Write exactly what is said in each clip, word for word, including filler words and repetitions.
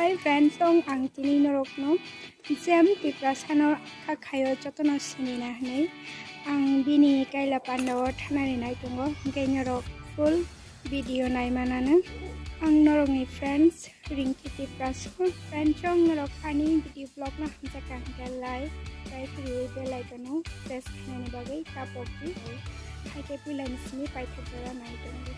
Hi friends, tong ang tini norokno Jem Tiprasano kha khaio jotono sinina hinwi. Ang bini kaila pandao thanani nai tongo, hwnkhe norok full video nai manano. Ang norokni friends Rinki Tiprasa. Friends, chong norok ani video vlog no hamjakha hwnkhe like, like rwi bell icon no press khainani bagwi tapok di. Haikhe puilani simi paithak jora nai tongo.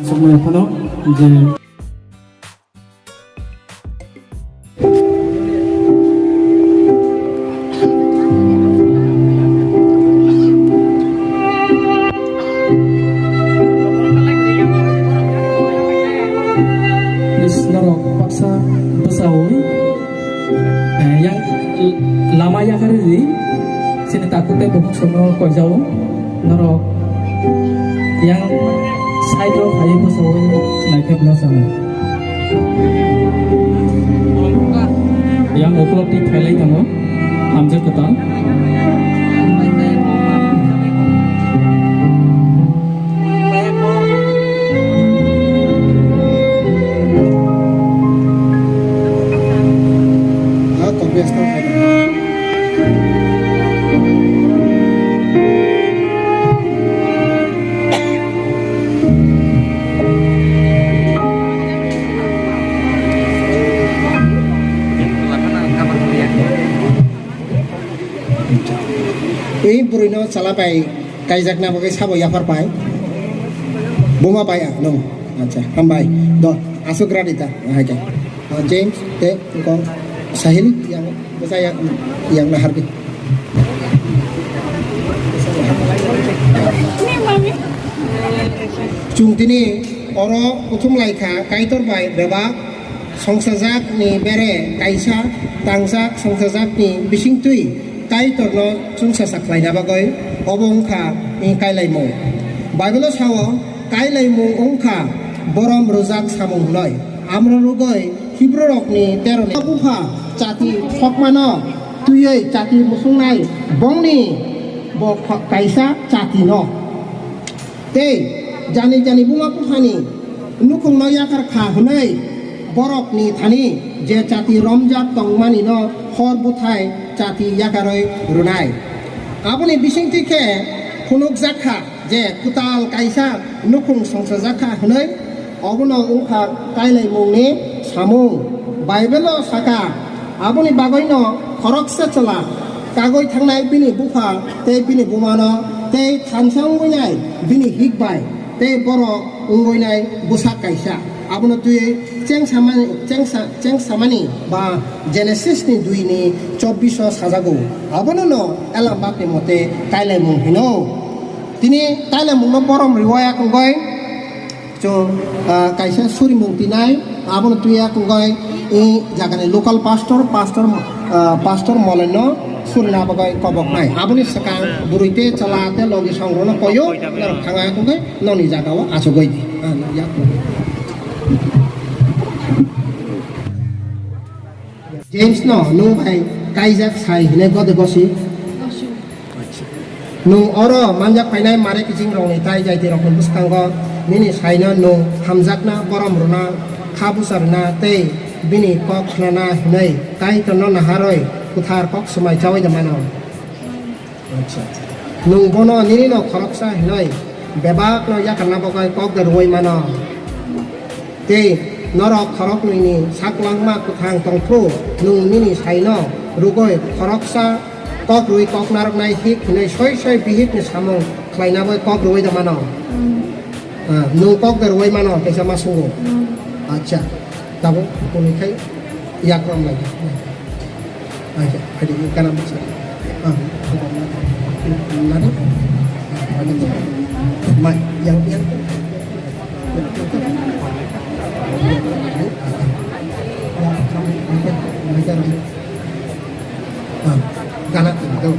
Aswkmani phano je Norok baksa bwsaui, eh, yang lama yakarwi ri, sini takuk tei bukhuk sono koijao. Norok yang side o phaiwi bwsaui naikhe bwsano. Yang ukulok twi phailai tongo, hamjak kwtal. Tei bwrwino chwla bai kaijakna bagwi sabo yaphar pai. Buma bai ang nung. Acha, hambai. Do, aswk radi ta, hai khe. Ah, James, tei, engkong, Sahil, yang, bwsa yang, yang nahardi. Chwng tini oro kuthum lai kha, Kaitor bai bebak songsajakni bere kaisa tangjak songsajakni bisingtwi Kaitorno chwngsacha khlaina bagwi obo wngkha ni kailaimung. Bible-o sao, kailaimung wngkha borom rwjak samung hwnwi. Amro rwgwi Hibrurokni tero ni bupha chati sokmano twiwi chati musungnai bongni bo kho-, kaisa chati no. Tei jani jani buma buphani nukhungno yakar kha hwnwi borokni thani je chati romjak tongmani no hor buthai chati yakarwi rwnai. Aboni bisingtwi khe phunukjak kha je kwtal kaisa nukhung songsajak kha hwnwi, obono wngkha kailaimungni samung. Bible-o saka, aboni bagwino khoroksa chwla kagwi thangnai bini bupha tei bini bumano tei thansa wngwinai bini hik bai tei borok wngwinai bwsak kaisa. Abono twiwi chengsamani, chengsa-, chengsamani ba Genesis ni dui ni chobbish o sajago. Abono no Elambak ni mote kailaimung hino. Tini kailaimung no borom riwaya kongoi. Chwng, ah, kaisa surimung tinai, abono twiya kongoi, i jagani local pastor, pastor, ah, pastor Molenno surina bagwi koboknai. Aboni swkang bwrwi tei chwla tei logi songrokno koyo, norok thangna kongoi, noni jagao achugwi di. Ah, ya. James no nwng bai kaijak sai hwnwi gode gosi? Nwng oro manjak phainai mare kiching rokni tai jaiti rokni bwskango nini saino nwng hamjakna borom rwna kha busa rwna tei bini kok khnana hwnwi Kaitorno naharwi kwthar kok swmai chaui da mano. Acha. Nwng bono nini no khoroksa hinoi bebak no yakarna bagwi kok da rwui mano. Tei norok khoroknwi ni saklangma kwthang tongphru nwng nini saino rwgwi khoroksa kok rwui kok narwknai hik hinoi soi soi bihik ni samung khlaina bagwi kok rwui da mano. Ah, nwng kok da rwui mano, kaisa ma sungo. Acha, tabuk kuni khai yakram lagi. Acha, adi kana bisa. Ah, lari. Mai, yang, yang. Ah, kana, kana.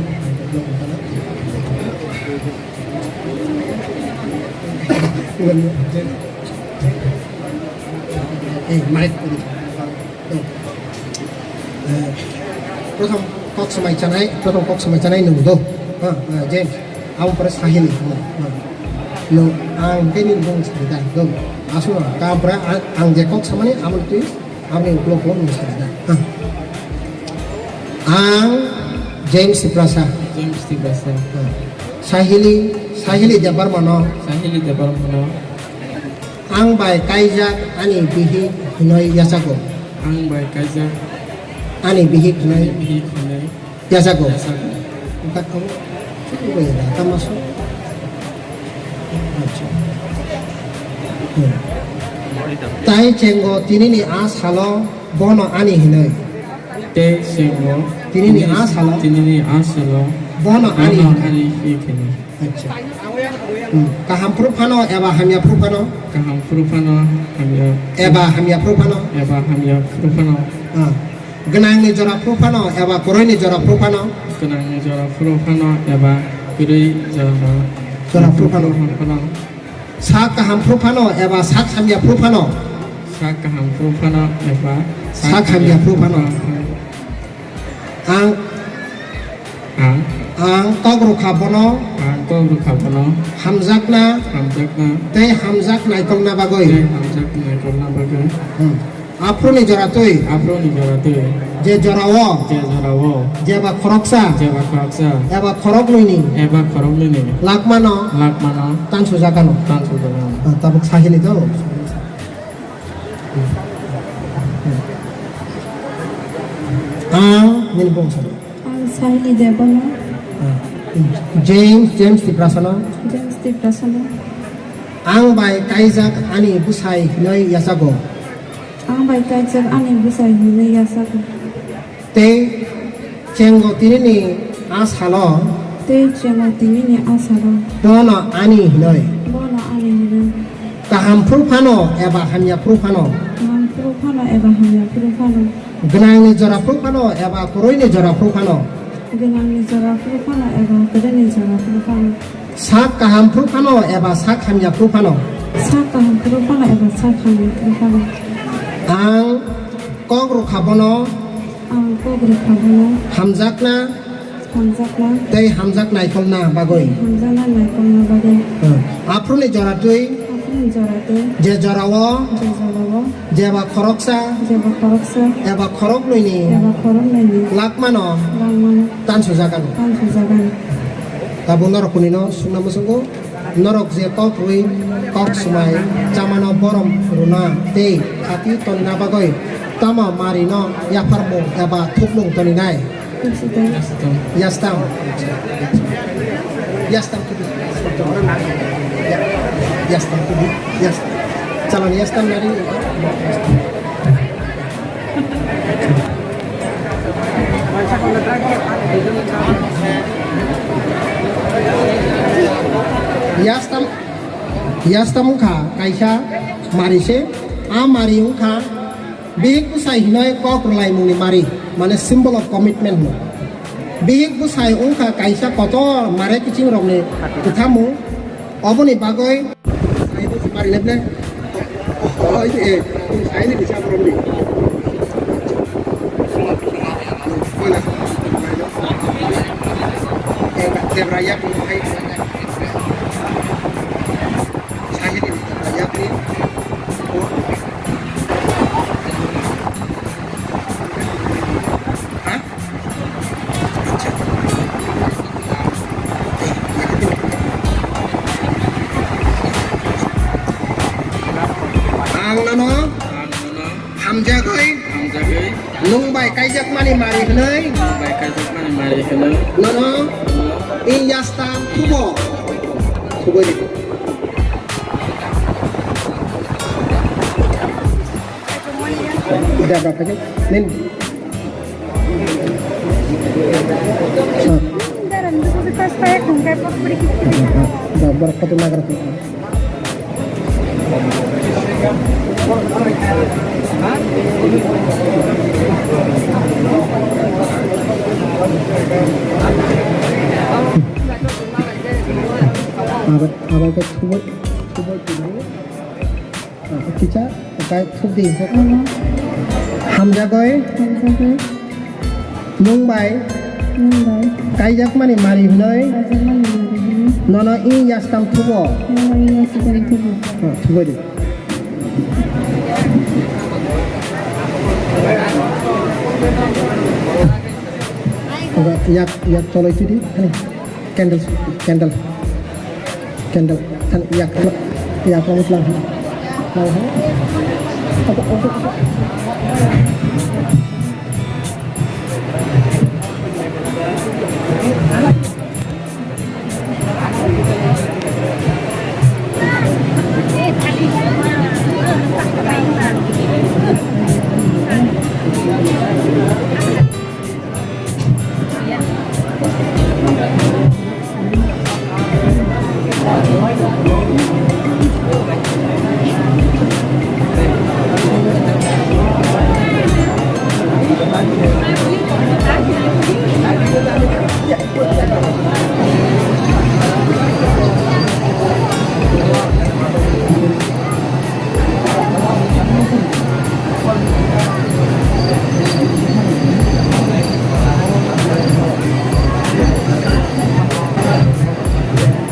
Eh, mic. Eh, prothom kok samai chanai, prothom kok samai chanai nung do. Ha, ha, James. Amo pore Sahili. Ha, ha. No, ang tei nini bung sida do. Aswk no, ta pore ang, ang je kok samani amo twi, amo ni uklok uklok nung sida. Ha. Ang James Tiprasa. James Tiprasa. Ha. Sahili, Sahili Debbarma no. Sahili Debbarma no. Ang bai kaijak ani bihik hwnwi yachago. Ang bai kaijak ani bihik hwnwi ani bihik hwnwi yachago. Yachago. Wngkha kabo chukwi bai da tama so. Acha. Hmm. Tai chengo tinini a salo bono ani hwnwi. Tei chengo tinini a salo tinini a salo bono ani bono hwnwi. Ani bihik hwnwi. Acha. Hmm. Kaham phuru phano eba hamya phuru phano? Kaham phuru phano hamya. Eba hamya phuru phano? Eba hamya phuru phano. Ah. Gwnangni jora phuru phano eba kwrwini jora phuru phano? Gwnangni jora phuru phano eba kwrwi jora, jora phuru phano. Phuru phano. Sak kaham phuru phano eba sak hamya phuru phano? Sak kaham phuru phano eba sak hamya phuru phano. Ang, ang, ang kok rwkha bono. Ang kok rwkha bono. Hamjakna. Hamjakna. Tei hamjak naikolna bagwi. Tei hamjak naikolna bagwi. Hmm. Aphuruni jora twi. Aphuruni jora twi. Je jorao. Je jorao. Jeba khoroksa. Jeba khoroksa. Eba khoroknwini. Eba khoroknwini. Lakmano. Lakmano. Tansujakano. Tansujakano. Ah, tabuk sahini do. Ang nini bung salo. Ang Saini Debbarma. Ah, James, James Tiprasano. James Tiprasano. Ang bai kaijak ani bwsai hinwi yachago. Ang bai kaijak ani bwsai hinwi yachago. Tei chengo tinini a salo. Tei chengo tinini a salo. Bono ani hinoi. Bono ani hinoi. Kaham phuru phano eba hamya phuru phano. Kaham phuru phano eba hamya phuru phano. Gwnangni jora phuru phano eba kwrwini jora phuru phano. Gwnangni jora phuru phano eba kwrwini jora phuru phano. Sak kaham phuru phano eba sak hamya phuru phano. Sak kaham phuru phano eba sak hamya phuru phano. Ang kok rwkha bono. Ang kok rwkha bono. Hamjakna. Hamjakna. Tei hamjak naikolna bagwi. Hamjakna naikolna bagwi. Hmm. Aphuruni jora twi. Aphuruni jora twi. Je jorao. Je jorao. Jeba khoroksa. Jeba khoroksa. Eba khoroknwini. Eba khoroknwini. Lakmano. Lakmano. Tansujakano. Tansujakano. Tabuk norok kunino sungna muchungo. Norok je kok rwi kok swmai chamano borom rwna tei khati tonna bagwi tamo marino yapharmung eba thukmung toninai? Yastam. Yastam. Yastam tubi. Ya-, yastam tubi. Yastam. Calon yastam nari. Yastam, yastam wngkha kaisa mari se, a mari wngkha bihik bwsai hinoi kok rwlaimungni mari, mane symbol of commitment hino. Bihik bwsai wngkha kaisa kotor mare kiching rokni kwthamung. Oboni bagwi. Oi, eh, ai ni bisa berani. Mana? Eh, zebra yak ni hai. Saya ni zebra yak ni. Hah? Ang nono hamjagwi nwng bai kaijakmani mari hwnwi nono i yasta thubo thubwi rw. Debra phai khe nini. Ah. Borok photo nagra. Abo, abo khe thubui, thubui, thubui. Kisa, kai thuk di. Hamjagoi. Hamjagoi. Nwng bai. Nwng bai. Kaijakmani mari hwnwi. Kaijakmani mari hwnwi. Nono i yastam thubo. Nono i yastam thubo. Ha, thubai di. Yak, yak choloi chidi. Ani. Candle, candle, candle. Than yak, yak lang lang. Lang lang. Apa, apa, apa?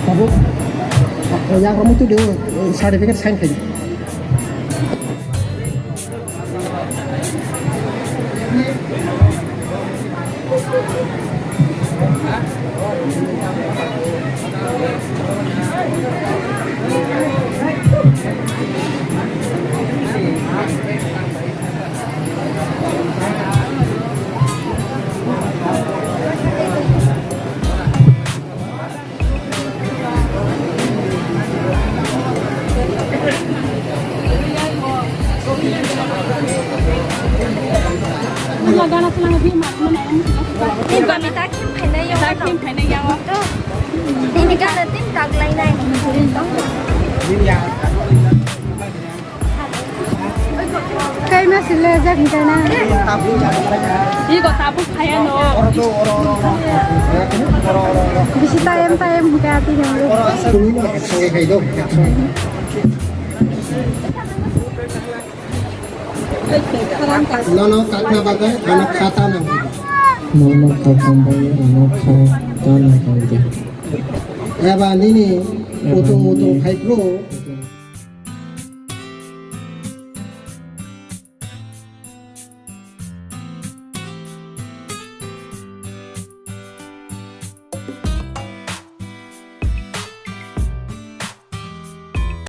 Tabuk, yang kamu tuh dia certificate sign kayaknya. Wngkha gana swnamwi phima. Ni bami ta khim phainai yago. Ta khim phainai yago. Nini gana tin tak lainai. Kaima sile jak hingkana. Iko tabuk phaya no. Bisi tayem tayem hingka ati hingka. Nono kakna bagwi ano khata nangkukgo. Nono kakna bagwi ano khata nangkukgo. Eba nini utung utung hai phuru.